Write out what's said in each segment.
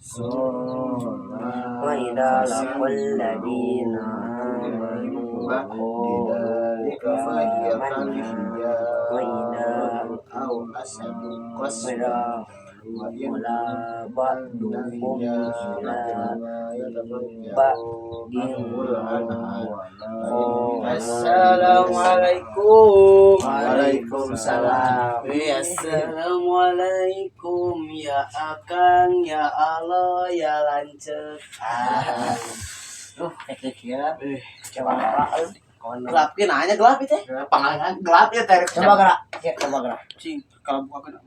Wa idza laqul ladina amanu qalu amanna wa idza wala ba'duhum ila ba'din. Assalamualaikum. Waalaikumsalam. Assalamualaikum ya Akang, ya Allah, ya lanceuk. Ah, Kayak kira eh, coba gerak. Gelap ki nanya gelap itu. Pangalan gelap ya teh. Coba gerak. Ya, coba gerak. Cing, kalau buka kena.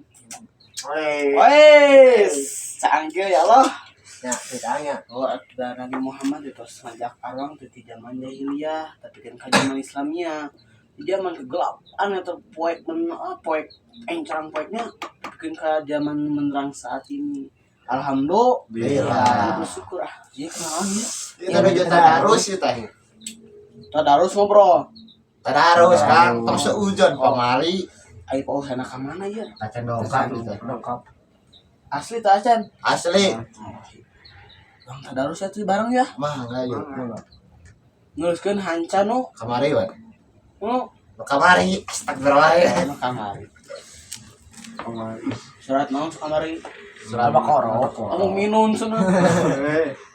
Woi. Wes, canggih ya Allah. Ya, ditanya. Oh, ada Nabi Muhammad itu ngajak orang tuh di zaman jahiliyah, tapi kan ke zaman Islamiyah. Di zaman kegelapan atau poek men ah, poek encerang poeknya bikin ke zaman menerang saat ini. Alhamdulillah. Bersyukur ah. Iya kenalan ya. Kita udah tadarus ya teh. Tadarus ngobrol. Tadarus, Kang, tong seuzon pamali. Ayo Pak Usana ka mana ya? Acan dongkap gitu. Dongkap. Asli tak acan? Asli. Bang tadarus ya tuh bareng ya. Mah enggak yuk. Nuliskeun hanca nu. Kamari we. Nu Nu kamari, astagfirullah. nu kamari. Surat naon kamari? Surat Al-Baqarah. Kamu minun cenah.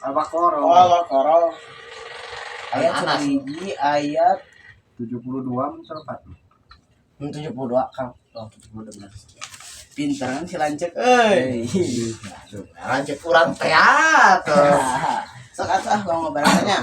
Al-Baqarah. Oh, Al-Baqarah. Ayat Anas. 1 ayat 72 empat. 72, Kang. Oh, 72 benar. Pinter kan si lanceuk euy. Lanjut kurang teater. Sok atuh ah bang ngobrolnya.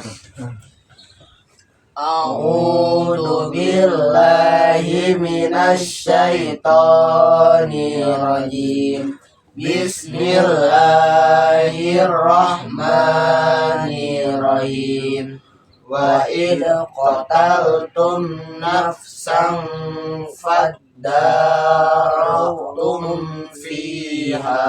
A'udzu billahi minasyaitonir rajim. Bismillahirrahmanirrahim. Wa id qataltum nafsan faddaratum fiha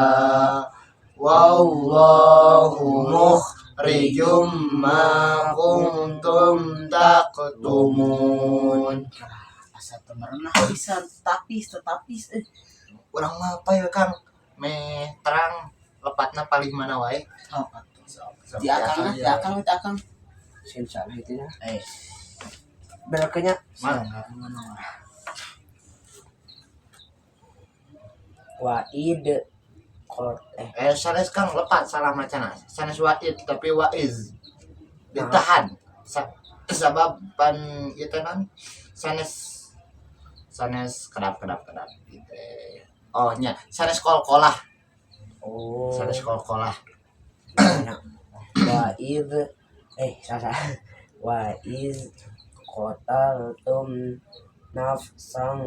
wallahu mukhrijum ma kuntum taktumun. Asa teu merenah pisan tapis tetapis eh. Urang mah apa ya, Kang? Me terang lepatna palih mana wae. Oh, di akang lah, di akang, di akang. Sim salah itu ya. Eh, Beloknya. Mah Wa id qot eh eh sanes, Kang, lepat salah macana. Sanes waid tapi waiz. Ditahan. Sabab pan itu kan sanes sanes kedap kedap kedap gitu. Oh nya, sanes kolkolah, Oh. sanes kolkolah. Nah, wa id eh salah salah. Wa iz qataltum nafsan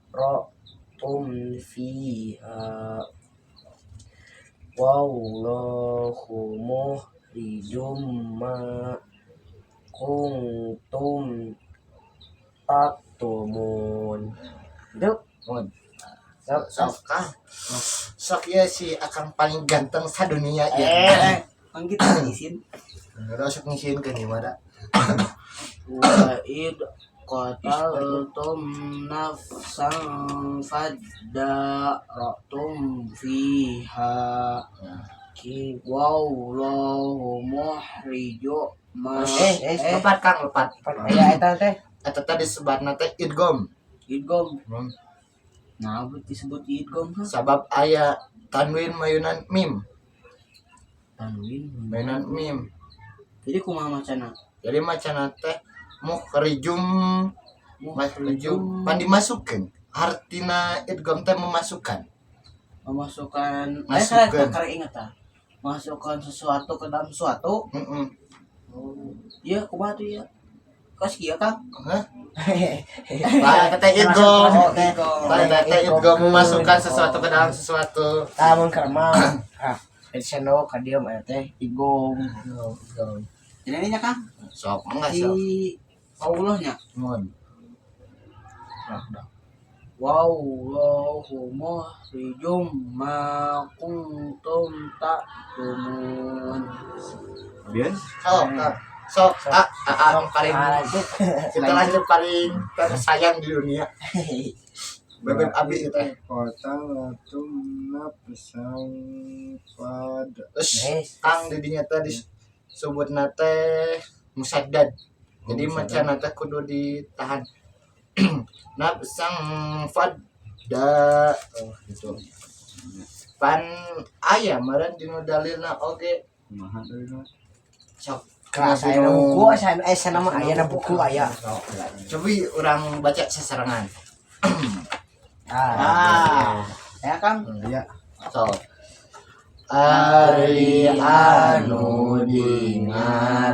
faddaratum fiha wallahu mukhrijum ma kuntum taktumun. Itu. Mun. Sok. Sok ah. Sok ya si akang paling ganteng sadunia ya. Eh, kan kita ngisin. Udah sok ngisiin ke gimana? Wa id qataltum nafsan faddaratum fiha Ki wallahu mukhrijum ma Eh, eh, Lepat, Kang, lepat. Ya eta teh. Eta tadi sebatna teh idgom. Idgom. Hmm. Nah, disebut idgom kan? Sabab aya tanwin mayunan mim, Tanwin. mayunan mim. Jadi kumaha macana? Jadi macana teh mukhrijum mukhrijum pan dimasukkeun. Artina idgom teh memasukkan. Memasukkan eh Masukkan. saya karek inget ah. Masukkan sesuatu ke dalam sesuatu. Heeh. Oh. Iya, kumaha tuh ya? Kos kieu, Kang? Hah? Lah eta teh idgom. Oh, idgom. Lah eta teh idgom memasukkan sesuatu ke dalam sesuatu. Lamun keur mah ah dari sendok ka dieu mah teh Idgom. Jadi ini nya, Kang? Sok enggak sok. Di Allahnya. Mun. Wallahu mukhrijum ma kuntum taktumun. Bias. Sok, Kang. Sok, ah, ah, ah, paling Ah, lanjut. kita lanjut paling tersayang di dunia. Bebeb abi itu teh. Qatalatum nafsan fad. Terus Yes. Kang didinya teh disebutna teh musaddad. Jadi Oh, maca teh kudu ditahan. Nafsan fadda, oh, gitu. Pan aya meureun dinu dalilna oge. Kumaha dalilna? Sok. Kelas aya na buku, aya sana mah aya na buku aya. Cobi urang baca sesarengan. Ah. Ah. Ya, Kang. Iya. So. Ari anu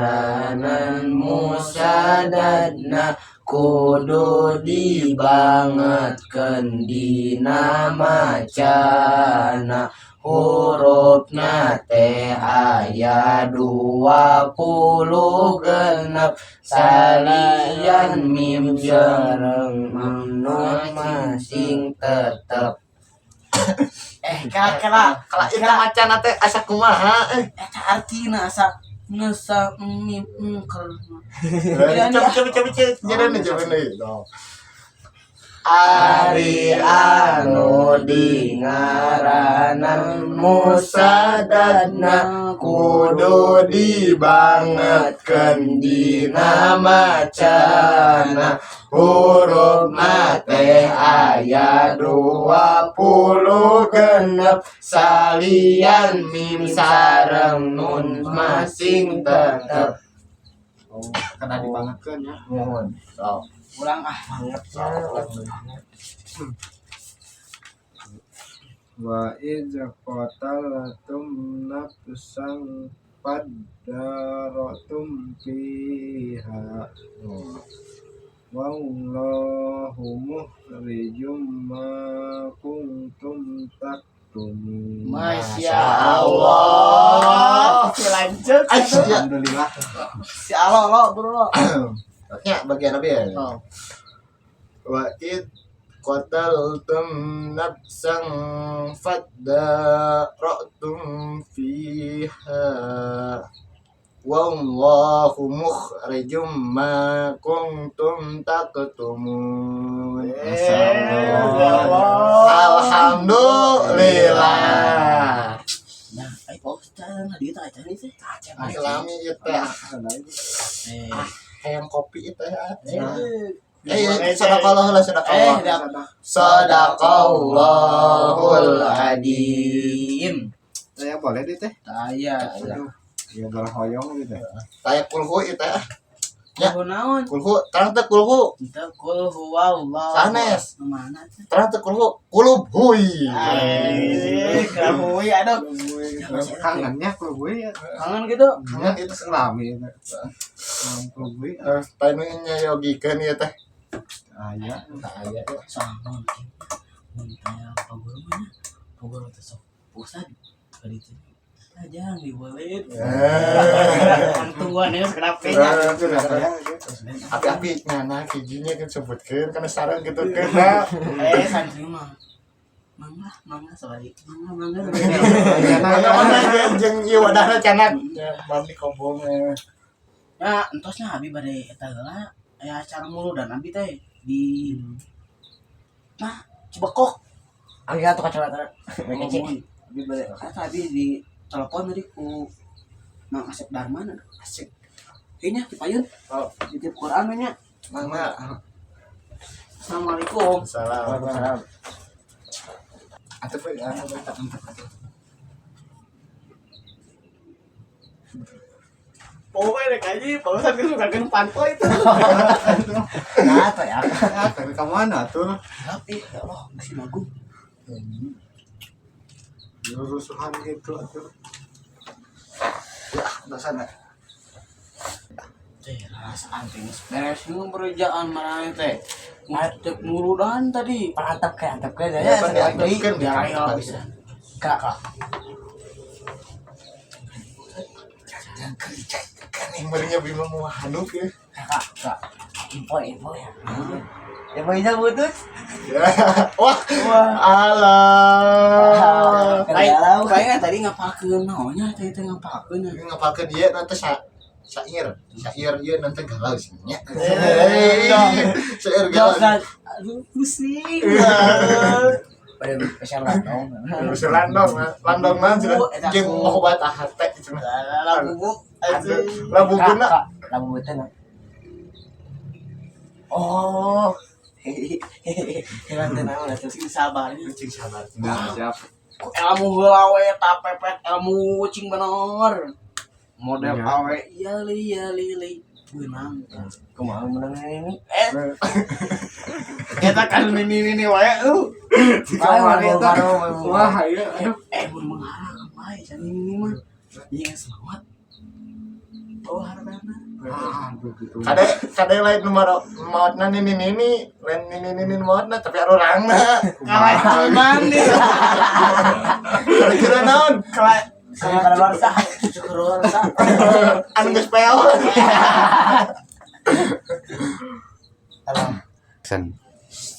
dingaranan musadadna kudu dibangetkeun dina macana, hurufna teh aya 26, salian mim sareng nun masing tetep. Eh, kela kela. Kalau itu macana teh asa kumaha eh. Eta artina asa ngesa mim engker. Coba coba coba coba jadi coba nih. Ari anu dingaranan musadadna kudu dibangetkeun dina macana, hurufna teh aya 26, salian mim sareng nun masing tetep. Oh, kena dibangetkeun ya. Mohon so. Ulang ah. Bangetnya. Wa idz qatalatum nafsan faddaratum fiha wallahu mukhrijum ma kuntum taktumun. Masya Allah. Si lanjut. Aisyah. Alhamdulillah. Si Allah lo bro. Ya, bagian apa ya? Oh. Wa id qataltum nafsan faddaratum fiha wallahu mukhrijum ma kuntum taktumun. Alhamdulillah. Nah, ai Pak Ustaz, nah dia tak acan teh. Lami ieu teh. Eh, Hayang kopi ieu teh. eh, Eh, sadaqallah lah, sadaqallah. Eh, Sadaqallahul adim. Saya boleh deh teh. Taya. Aduh, ya darah hoyong gitu. Taya kulhu ieu teh. Ya. Kulhu naon? Kulhu, terang teh kulhu. Kita kul huwallah. Sanes. Mana teh? Terang teh kulhu. Kulub hui. Eh, hui aduh. Kangennya gue ya. Kangen gitu. Kangen itu. Lami itu. Mampu gue. Eh, taya nu nyayogikeun ieu teh. Aya. Taya. Soalnya mungkin mun tanya Pak Guru mah nya. Pak Guru teh sok Ustad kali itu. Aja dibolehin. Orang tua nih kenapa ya? Api-api nyana kijinya kan sebutkeun kana sareng gitu kena. Eh, santri mah. Mangga, mangga sekali. Mangga, mangga. Mana jeung ieu wadahna canak. Mami kobong. Nah, entosnya abi bade eta heula aya acara muludan abi teh di nah Cibekok. Angga tuh kacamata. Ngomong, abi bade kata abi di telepon tadi ku Mang Asep Darman, aduh, asik. Kayaknya di payun. Oh. Titip Quran we nya. Mangga. Assalamualaikum. Salam. Waalaikumsalam. Atuh we, atuh we, tak empat atuh. Pokoknya rek aja, Pak Ustad kan suka kan panto itu. Nah, tuh ya. Ya, dari ke mana tuh? Tapi ya Allah, masih magung. Rusuhan gitu tuh. Ya, sana. Teh, rasaan teh geus beres nu berjaan marane teh. Ngutip muludan tadi. Antap ke, antap ke. Ya, Ya, pan diantepkeun Biar ayo bisa. Kak, kak. Jangan kerja kan yang merinya Bima mau hanuk ya. Kak, kak. Info, info ya. Info ini putus. Ya. Wah. Alah. Lain, kayaknya tadi ngapakeun naonnya teh teh ngapakeun ya. Ini ngapakeun dia nanti sa Syair, syair ieu nanti galau sih nya. Eh, Syair galau. Jangan, aduh pusing. Pada pasar landong. Bisa landong, landong mah cenah. Eta Jeung ku. mau obat hate cenah. Lagu bu, Aduh, labu guna. Labu betul. Oh. Heran teh naon atuh. Sing sabar. Cing sabar. Nah, siap. Ilmu heula we ta pepet ilmu cing bener. Model Iya. awe iya li iya li li. Beunang. Kumaha menang ini? Eh. Eta kan ini ini wae euy. Kamari eta. Wah, iya. Aduh. Eh mun mengharang wae can ini mah. Iya selamat. Oh hartana. Aduh gitu. Kade kade lain nomor maotna nini nini, lain nini nini maotna tapi arurangna. Kalah mandi. Kira-kira naon? Kalah Saya kada luar sah. Cukur sa. Anu geus pel.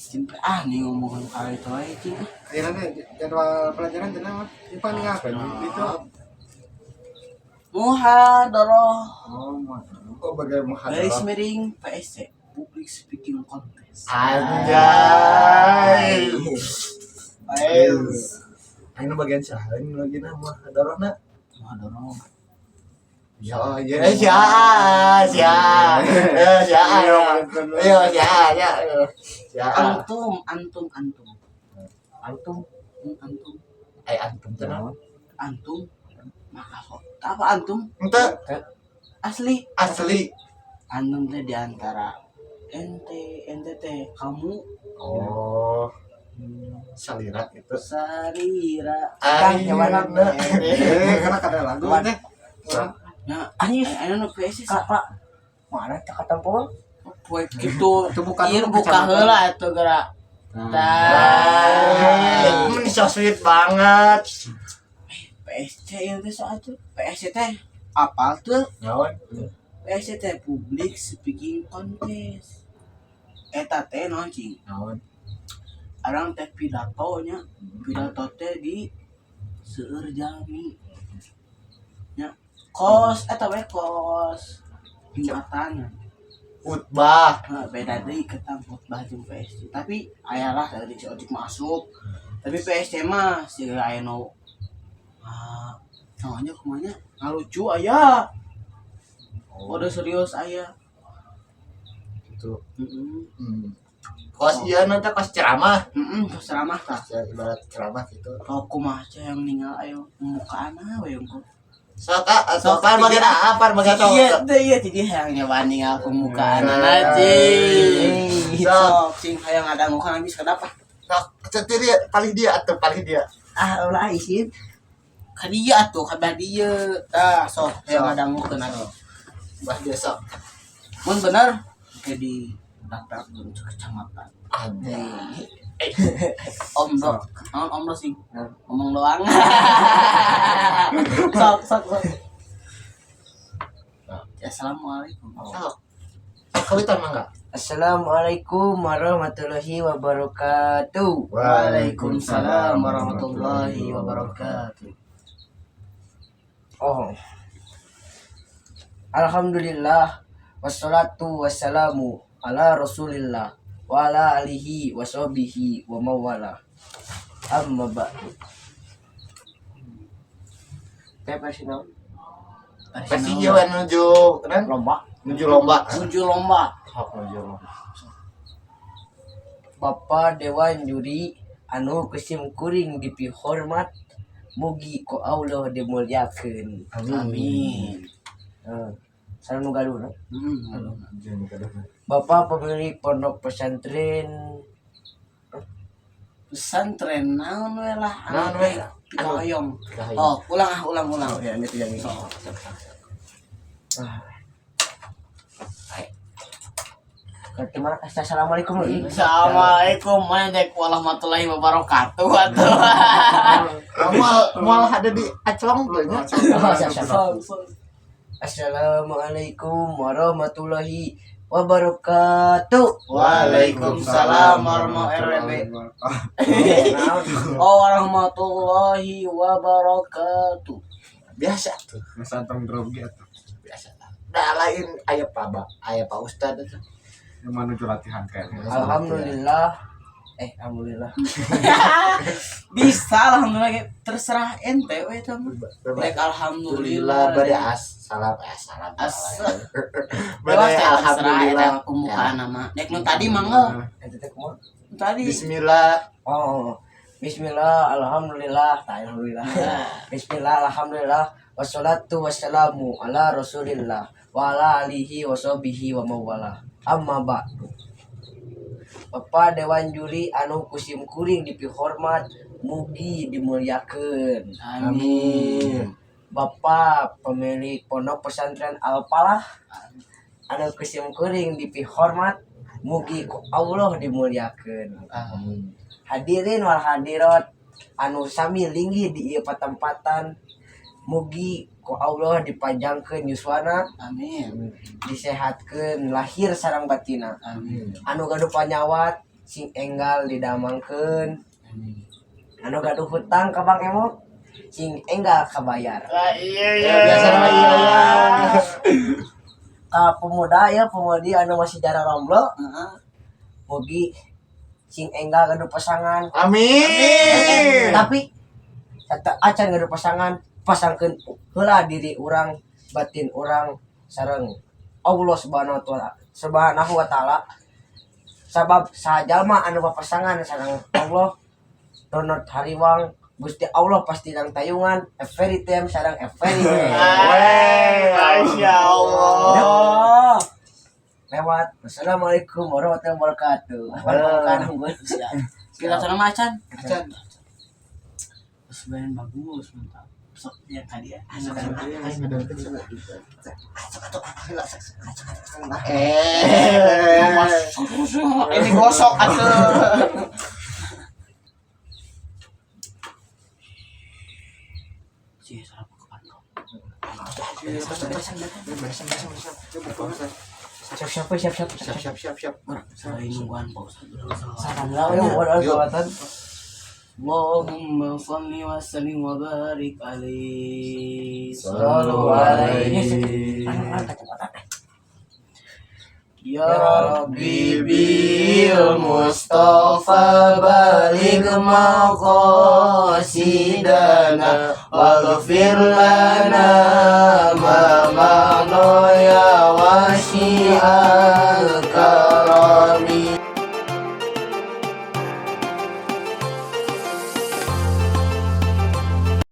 Cinta ah nih ngomongan kali itu aja cing. Iya nanti jadwal pelajaran tenang mah. Ini paling apa itu? Muhadoroh Oh, mah. Oh, bagaimana? garis miring PSC Public Speaking Contest. Anjay. Ayo. Ayo bagian saha ini lagi na muhadorohna. Muhadoroh. Ya, ya, ya, ya, ya, ya, ya, ya, ya, ya. Antum, antum, antum. Antum. Antum, Ay, antum teh naon? antum. Maka kok apa antum? Ente Asli asli. antum teh di antara ente ente teh kamu Oh. Salira itu. sarira. Ayeuna. Eh, karena kada lagu teh. Nah, Anjir. anu nu PSC Kak, Pak. Mana cak katempo? poe kitu. Itu bukan Ieu buka kecamatan. heula atuh geura. Nah. Tah. Ini so sweet banget. PSC ieu teh soal tuh. PSC teh apal tuh? Naon? PSC teh Public Speaking Contest. Eta teh naon cing? Naon? Orang teh pidatonya, pidato teh di seueur jalmi. Nya kos eta we kos Jumatan. Khutbah. Nah, beda deui ketang khotbah jeung PSC. Tapi aya lah dari si ojek masuk. Tapi PSC mah si aya nu ah, namanya kumanya ngalucu aya. Udah serius aya. Gitu. Heeh. Hmm. Kos ieu nanti kos ceramah. Heeh, kos ceramah tah. Ya, ibarat ceramah gitu. Kalau kumaha cah yang meninggal ayo mukaana we engko. Sok ah, Sok, sok pan bagian apa bagian sok. Iya, teh iya jadi hayang nyoba ninggal ku mukaana cing. Sok. Sok cing hayang ngadangukeun habis kenapa? Sok, cetir dia, paling dia atau paling dia. Ah, ulah isin. Ka dieu atuh, ka bah dieu. Tah, sok hayang ngadangukeun atuh. Bah dia sok. Mun bener ke di daftar ke kecamatan. Anjay. Om dok, naon om dok sih? Ngomong doang. Sok sok sok. Assalamualaikum. Sok. Sok kawitan mangga. Assalamualaikum warahmatullahi wabarakatuh. Waalaikumsalam warahmatullahi wabarakatuh. Oh. Alhamdulillah wassalatu wassalamu ala Rasulillah wa ala alihi wa sahbihi wa mawala. Amma ba'du. Teh personal Pasti ieu menuju kan? lomba. Menuju lomba. Menuju lomba. Sok menuju lomba. Bapak Dewan Juri anu kusim kuring dipihormat mugi ku Allah dimuliakeun. Amin. Heeh. Sareng nu gaduh, no? Hmm. Bapak pemilik pondok pesantren Pesantren naon we lah. Naon we? Pikahoyong. Pikahoyong. Oh, ulang ah, ulang ulang. Oh, ya, ini tuh yang ini. Sok. Ah. Kemana? Assalamualaikum. Assalamualaikum warahmatullahi wabarakatuh. Atuh. Moal moal ada di aclong dulu nya. Siap, siap. Assalamualaikum warahmatullahi wabarakatuh. Waalaikumsalam warahmatullahi wabarakatuh. Oh, warahmatullahi wabarakatuh. Biasa tuh, Masa tong drop gitu. biasa. Da lain aya Pak Ba, aya Pak Ustad itu. Yang menuju latihan kayaknya. Alhamdulillah. Alhamdulillah. Bisa alhamdulillah ge. Terserah ente we eta mah. Rek Alhamdulillah alhamdulillah. bade as salam salam. As. Bade Bade alhamdulillah alhamdulillah. pembukaan nama. Dek nu tadi mangga. Eta teh kumaha? Nu tadi. Bismillah. Oh. Bismillah, alhamdulillah, ta alhamdulillah. Bismillah, alhamdulillah. Wassalatu wassalamu ala Rasulillah wa ala alihi wa sahbihi wa mawala. Amma ba'du. Bapak Dewan Juri anu kusim kuring dipihormat mugi dimuliakeun. Amin. Bapak pemilik pondok pesantren Al-Falah anu kusim kuring dipihormat mugi ku Allah dimuliakeun. Amin. Hadirin wal hadirat anu sami linggih di ieu patempatan mugi ku Allah dipanjangkeun yuswana, Amin. disehatkeun lahir sareng batina, Amin. anu gaduh panyawat sing enggal didamangkeun, Amin. anu gaduh hutang ka Bang Emok sing enggal kabayar. Iya Ya, biasa nama iya ya. Ka pemuda ya pemudi anu masih jarang romblo, Heeh. mugi sing enggal gaduh pasangan. Amin. Tapi kata acan gaduh pasangan, pasangkeun heula diri urang, batin urang sareng Allah Subhanahu wa taala, Subhanahu wa taala, sabab sajalma anu papasangan sareng Allah donot hariwang Gusti Allah pasti nang tayungan every time sareng every day. Masya Allah. Lewat. Wassalamualaikum warahmatullahi wabarakatuh. Pembukaan gue. Kita sana macan. Acan. Terus bayan bagus, mantap. Sok yang tadi ya. Eh. Ini gosok atuh. Sih, salah ke pantau. Siap siap siap siap. Siap siap siap siap. Selain nungguan Pak Ustad udah selawat. Salam lah, ayo, salawatan. Allahumma salli wa sallim wa barik alaihi. Sallu alaihi. Ya Rabbi bil Mustafa baligh maqasidana waghfir lana.